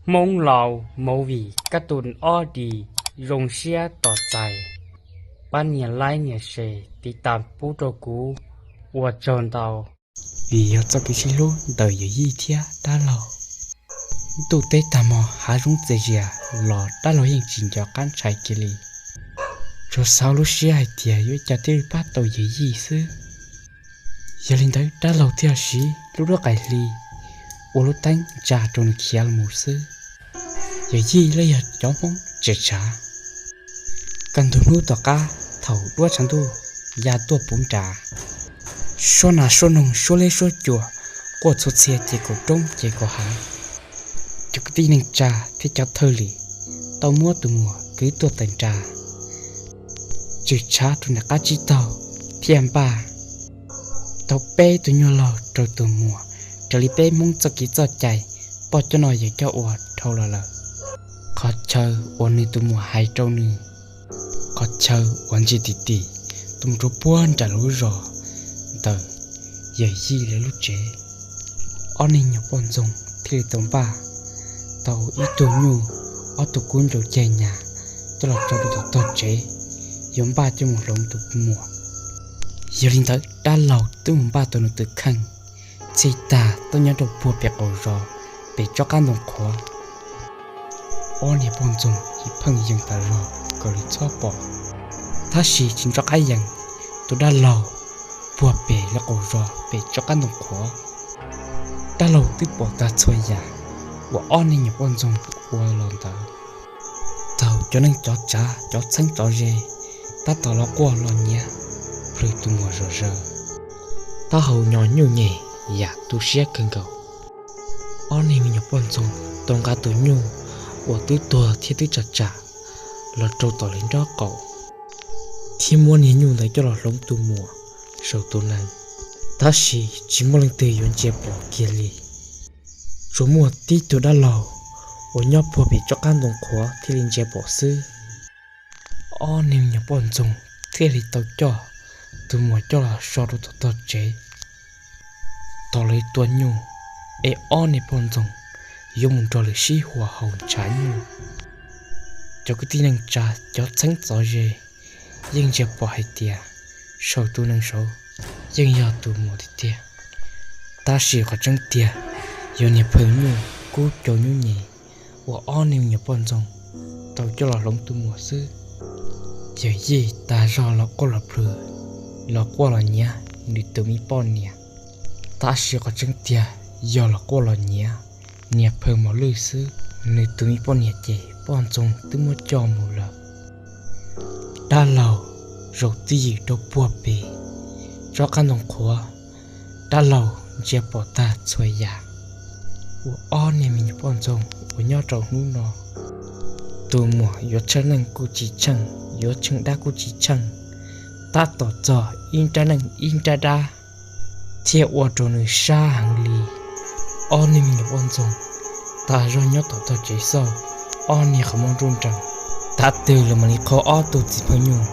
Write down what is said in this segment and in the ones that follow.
Hmoob Laus Movie kab tus ob di zoo siab tos txais, pab nias like nias share tiv tas pub rau kuv, ua tsaug ntau. Vim yog txoj kev sib hlub ntawm yawm yij thiab dab laug, ntuj teb tag hmo hav zoov txias zias los dab laug yeej tsis nco qab ntshai kiag li. Tsuas xav lub siab hais tias yuav ua cas thiaj li pab tau yawm yij xwb. Yog li ntawd dab laug thiaj siv lub duab qaim hli ua lub teeb ntsa rau nws khiav los mus xwb. Yawm yij los yog cov Hmoob tseem tshav, kaj ntug hnub tom qab thaum duab tshav ntuj ya tuaj puv nras, suab nas suab noog suab liab suab cua quaj txhua txhia ces kaum roob ces kaum hav. Cov kwv tij neej tsa thiab cov thawj lwm tau muab tus muam kwv tuaj tawm nras, tseem tshav rau nram qab tsib taug thiaj npaj tau peb tug nyuag laug rau tus muam raws li peb Hmoob txoj kev txoj cai poj coj noj yawm coj ua dhau los lawm. Qhov chaw uas nws tus muam hais rau nws, qhov chaw uas ntsia tim tim tuaj mus rau puag nram lub zos ntawm yawm yij lawv lub tsev. Ob niag me nyuam poj ntxoog thiaj li tau npaj tau ib tug nyuj, ob tug kub ncau ceg nyas coj los tso rau tom tog tsev, yuav npaj coj mus hloov tus muam. Yog li ntawd dab laug twb mus npaj tau nws tus kheej, txhij tag tuaj nyob rau puag pem qaum zos, pem tsob qab ntoo qhuav. Ob niag poj ntxoog ib pheej yees tas zog kom lawv txhob pom, tab sis tsis nco qab yees, tus dab laug puag pem lawv qaum zos pem tsob qab ntoo qhuav. Dab laug twb pom tag txhua yam uas ob niag me nyuam poj ntxoog ua los ntawd. Thaum cov neeg cov tsav cov txheeb cov ze tab tom los quaj los nyiav plhws tus muam zom zaws, taub hau nyo nyuj nyem yam tu siab kawg nkaus. Ob niag me nyuam poj ntxoog tau nqa tus nyuj uas twb tuag thiab twb tsam tsam los rau tom lawv nraub qaum, thiab muab niag nyuj ntawd coj los hloov tus muam saum tus nees, tab sis tsis muaj leej twg yuav ntsia pom kiag li. Tsuas muaj tib tug dab laug uas nyob puag pem tsob qab ntoo qhuav thiaj li ntsia pom xwb. Ob niag me nyuam poj ntxoog thiaj li tau coj tus muam coj los so rau tom tog tsev, tos lawv tua nyuj, es ob niag poj ntxoog yuav mus nrog lawv sib huas haus ntshav nyuj. Cov kwv tij neej tsa cov txheeb txov ze yeej ntsia pom hais tias saum tus nees saud yeej yog tus muam tiag tiag, tab sis qhov tseeb tiag yog niag phaw nyuj kub cau nyuj nyem uas ob niag me nyuam poj ntxoog tau coj los hloov tus muam xwb. Yawm yij tas zog los quaj los plhws, los quaj los nyiav nws tus me poj niam, tab sis qhov tseeb tiag yog los quaj los nyiav niag phaw mos lwj xwb. Nws tus me poj niam ces poj ntxoog twb muab coj mus lawm. Dab laug zaum twj ywm rau puag pem tsob qab ntoo qhuav, dab laug ntsia pom tag txhua yam uas ob niag me nyuam poj ntxoog uas nyob rau hnub no. Tus muam yuav tsheej neej kuj tsis tsheej, yuav tsheej dab kuj tsis tsheej, tab tom txog ib nrab neej ib nrab dab, thiaj ua rau nws sab heev li. Ob niag me nyuam poj ntxoog tas zog nyob tom tog tsev xauj, ob niag qhov muag nruj nrees, tab twg los mam li qhau ob tug txiv phaw nyuj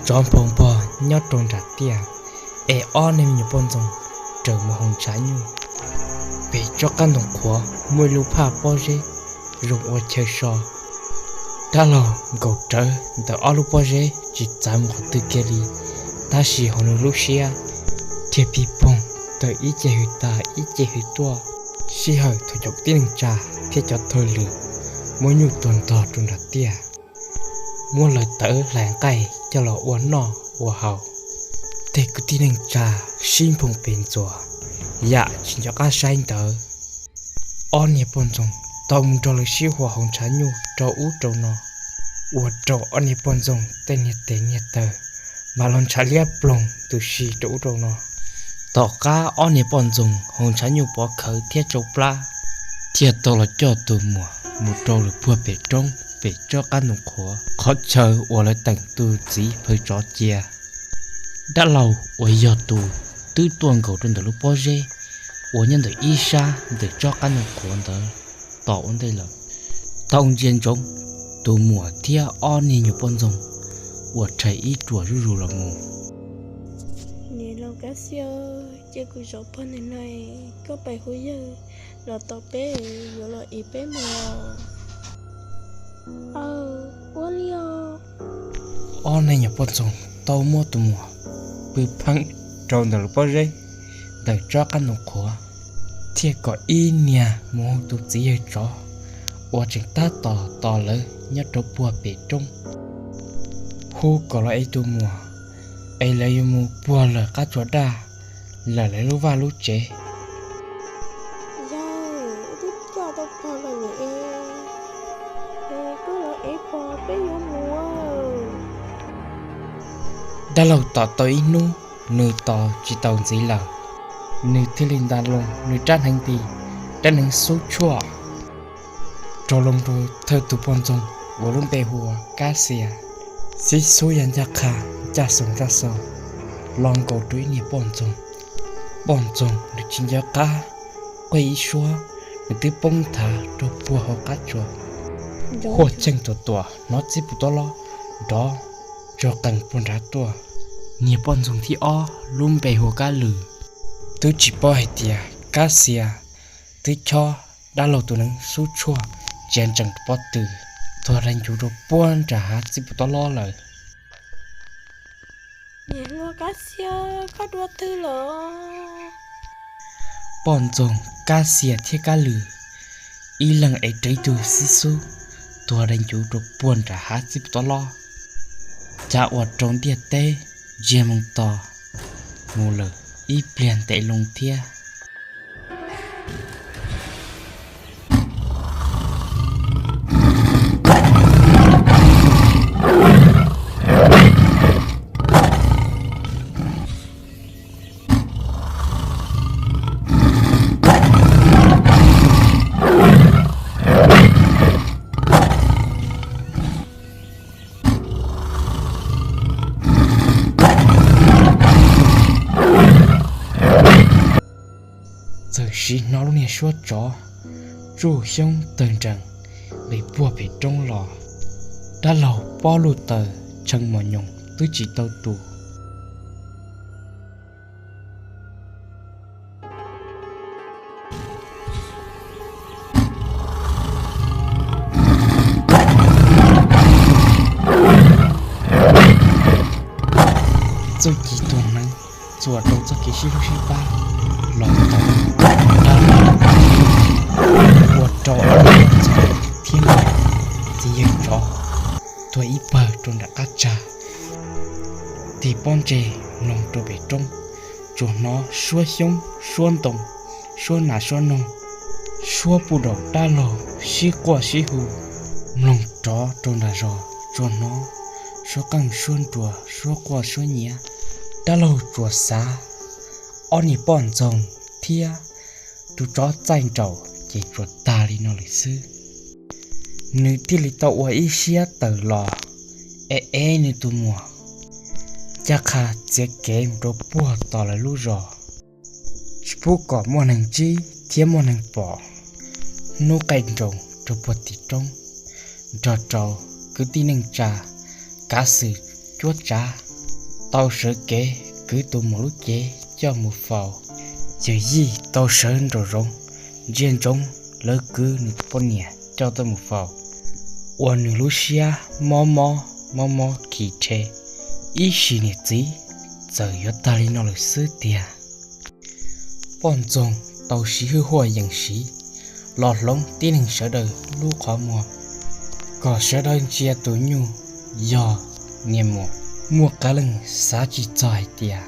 tsov nphau npog nyob rau nram tiaj, es ob niag me nyuam poj ntxoog raws mus haus ntshav nyuj. Pem tsob qab ntoo qhuav muaj ib lub phaj pob zeb zoo ua chaw so. Dab laug nkaum rawv ntawm ob lub pob zeb tsis txav mus qhov twg kiag li, tab sis hauv nws lub siab thiaj pib poog tawm ib ce hws tas ib ce hws tuaj. Sij hawm thaum cov kwv tij neej tsa thiab cov thawj lwm muab nyuj tua ntog rau nram tiaj, muab lawv tawv hlais nqaij coj los ua noj ua haus, tej kwv tij neej tsa sib nphoo pes ntxuas yam tsis nco qab saib ntawd. Ob niag poj ntxoog tau mus nrog lawv sib huas haus ntshav nyuj rau ub rau no, ua rau ob niag poj ntxoog tej niag tes niag taw mas los ntshav liab ploog tu si rau ub rau no. Tom qab ob niag poj ntxoog haus ntshav nyuj pov khawv thiab tsau plab, thiaj tau los coj tus muam mus rau lawm puag pem roob pem tsob qab ntoo qhuav, qhov chaw uas lawv teem tus txiv phaw tsov cia. Dab laug uas yog tus twb tuaj nkaum rau ntawm lub pob zeb uas nyob ntawm ib sab ntawm tsob qab ntoo qhuav ntawd tom ua ntej lawm, tau ntsia ntsoov tus muam thiab ob niag nyuam poj ntxoog uas rhais ib ruam zuj zus los mus. Niam laus Kab Xia, cia kuv zov pog ntawm no, koj pais hu yawg Los tom peb, yuav los ev peb mus. Aw, ua li os. Ob niag nyuam poj ntxoog tau muab tus muam pw pheeb rau ntawm lub pob zeb ntawm tsob qab ntoo qhuav, thiaj kom ib niag mus hu tus txiv yawg tsov uas tseem tab tom tos lawv nyob rau puag pem roob, hu kom los ev tus muam, es lawv yuav mus puag lawm qab tsuas daj, lawm lawv lub vaj lub tsev. Yawg, wb twb coj tau pog lawm es, es koj los ev pog peb yuav mus. Dab laug tom tau ib hnub, nws tos tsis tau ntxiv lawm, nws thiaj li nta loo nws rab hneev nti, rab hneev xub tshuaj, rau loo rau thawj tus poj ntxoog uas lub npe hu ua Kab Xia. Xib xub ya ncaj qha ncaj xoo ncaj xo los nkaus rau ib niag poj ntxoog. Poj ntxoog nws tsis nco qab, quaj ib suab, nws twb poob nthav rau puag hauv qab tsuas. Huaj cheej tuam tuam hnov txij puag tob lob nrov ntsoog qees puag nrad tuaj. Niag poj ntxoog thib ob lub npe hu ua Kab Lwm, twb tsis paub hais tias Kab Xia twb chob dab laug tus hneev xub tshuaj ntsia ntsees rau pob tw, tuag dai ncuv rau puag nram hav txij puag tob lob lawm. Niam hluas Kab Xia, koj dua twg lawm? Poj ntxoog Kab Xia thiab Kab Lwm ib leeg ev rawv ib tug xib xub tuag dai ncuv rau puag nram hav txij puag tob lob, cav ua rau ntiaj teb ntsiag moo to mus lawm ib pliag ntev loo thiab. Txawm siv hnov lub niag suab tsov tsuj xyoob tawg nrees li puag pem roob los, dab laug pob luj taws tshee mos nyoos twb tsis tau tus. Txuj ci tuag hneev txuas rau txoj kev sib hlub sib pab los tau, dab laug ua rau ob niag poj ntxoog thiab niag txiv yawg tsov tuag ib pawg rau nram qab tsag. Tig pob ntseg mloog rau pem roob, tsuas hnov suab xyoob suab ntoo, suab nas suab noog, suab puj daum dab laug sib quaj sib hu. Mloog rov rau nram zos tsuas hnov suab qeej suab nruas suab quaj suab nyiav. Dab laug tsuas xav ob niag poj ntxoog thiab tus tsov txaij nraum ces tsuas tag li no lawm xwb. Nws thiaj li tau ua ib siab tawm los, ev ev nws tus muam, ncaj qha txiav kev mus rau puag tom lawv lub zos, tsis pub kom muaj neeg ntsib thiab muaj neeg pom. Hnub qaij nroos rau puag tim roob, nrog rau kwv tij neej tsa kav xwm cuab tsav, tau sawv kev kwv tus muam lub cev coj mus faus. Yawm yij tau sawv nraum zoov ntsia ntsoov lawv kwv nws poj niam coj tuaj mus faus, ua nws lub siab mob mob mob mob khi rhe. Ib sim niam txiv txawm yuav tag li no lawm xwb tiag. Poj ntxoog tau siv hwj huaj yees siv los hloov tib neeg sawv daws lub qhov muag, kom sawv daws ntsia tus nyuj yog niag muam. Muaj qee leej xav tsis txog hais tias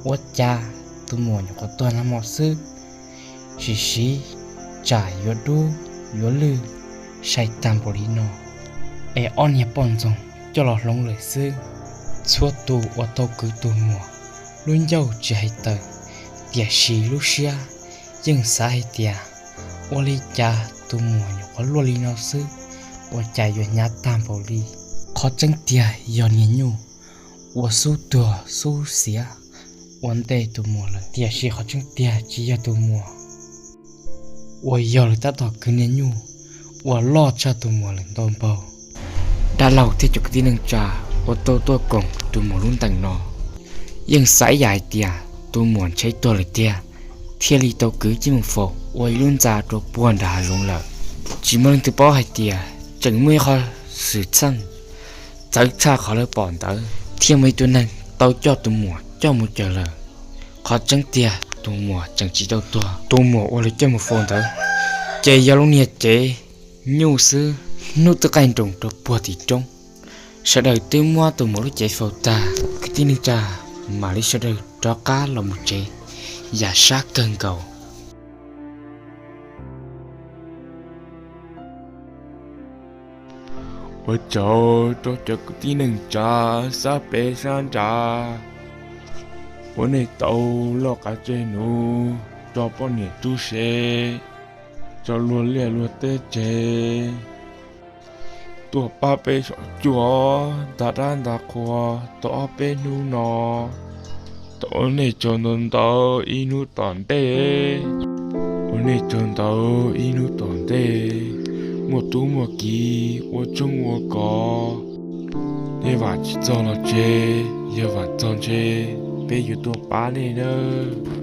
ua cas tus muam nyuam qhuav tuag nag hmo xwb, sim siv tsam yuav dub yuav lwj sai tag npaum li no. Es ob niag poj ntxoog coj los hloov lawm xwb. Txhua tus uas tau kwv tus muam lub ncauj tsis hais tawm, tiam sis lub siab yeej xav hais tias ua li cas tus muam nyuam qhuav luaj li no xwb, ua cas yuav hnyav tag npaum li. Qhov tseeb tiag yog niag nyuj uas xub tuag xub xiav ua ntej tus muam lawm, tiam sis qhov tseeb tiag tsis yog tus muam, uas yog lawv tab tom kwv niag nyuj uas loj tshaj tus muam lawm ntau npaug. Dab laug thiab cov kwv tij neej tsa uas tau tuaj koom tus muam lub ntees no yeej xav ib yam hais tias tus muam ntshe tuag lawm tiag, thiaj li tau kwv coj mus faus ua ib lub ntxa rau puag nram hav zoov lawm. Tsis muaj leej twg paub hais tias tseem muaj ib qho xwm txheej txawv tshaj qhov lawv pom ntawd, thiaj muaj ib tug neeg tau coj tus muam coj mus cuag lawm. Qhov tseeb tiag tus muam tseem tsis tau tuag, tus muam uas lawv coj mus faus ntawd ces yog lub niag cev nyuj xwb. Hnub twb qaij nroos rau puag tim roob, sawv daws twb muab tus muam lub cev faus tag, kwv tij neej tsa mam li sawv daws rov qab los mus tsev yam sab kawg nkaus. Ua tsaug rau cov kwv tij neej tsa sab pem sab nrad uas nej tau loj qav tseg nuv, tso poj niam tub se, tso luag liaj luag teb tseg, tuaj pab peb saum cuaj nta dab nta qhua tau ob peb hnub no. Thov ua nej tsaug ntau ntau ib hnub tom ntej. Ua nej tsaug ntau ib hnub tom ntej. Muaj tub muaj kiv ua tshoob ua kos, nej vam tsis txog los tseg, yog vam txog ntshe peb yuav tuaj pab nej nawb.